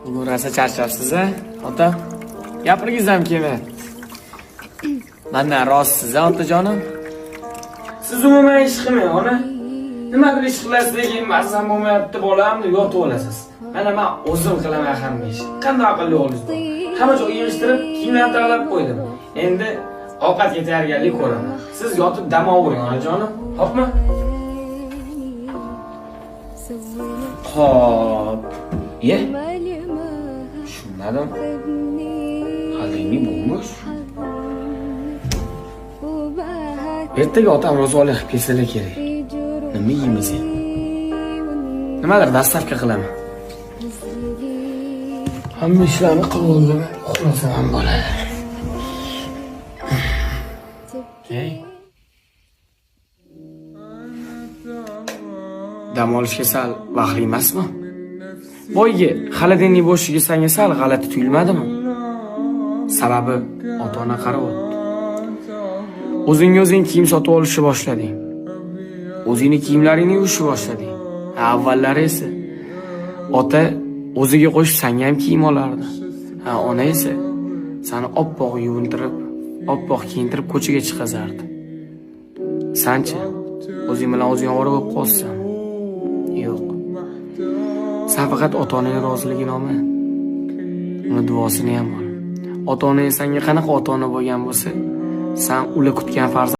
Bugun rosa charchabsiz a, ota? Gapirgingiz ham kelmayapti. Mandan rozisiz a, otajonim? Siz umuman ish qilmang, ona. Nimadir ish qilasiz, lekin mazam bo'lmayapti, bolam deb yotib olasiz. Mana men o'zim qilaman hamma ishni. Qanday aqlli o'g'lingiz bor. Hamma joyga yig'ishtirib, kiyimlarni tayyorlab qo'ydim. Endi ovqatga tayyorgarlik ko'raman. Siz yotib dam olavering, onajonim. Xo'pmi? Xo'p. Ye, tushunmadim. Haligi bo'lmish. Ertaga otam ro'zg'orlik qilib kelsalar kerak. Nima yeymiz endi? Nimadir доставка qilaman. Hamma ishlarni qilib oldim. Uxlasam ham bo'ladi. Ey. Dam olishga sal vaqtli emasmi? Boygi xaladenning bo'shligi senga sal g'alati tuyulmadimi? Sababi ota-ona qaryapti. O'zingga o'zing kiyim sotib olishni boshlading. O'zingni kiyimlaringni yuvishni boshlading. Avvallari esa ota o'ziga qo'shib senga ham kiyim olardi. Ha, ona esa seni oppoq yuvintirib, oppoq kiyintirib ko'chaga chiqazardi. Sanchi o'zing bilan o'zing ovora bo'lib qolsan? Yo'q. Sen faqat ota-onaning roziligini olma. Uni duosini ham ol. Ota-onang senga qanaqa ota-ona bo'lgan bo'lsa, sen ular kutgan farzand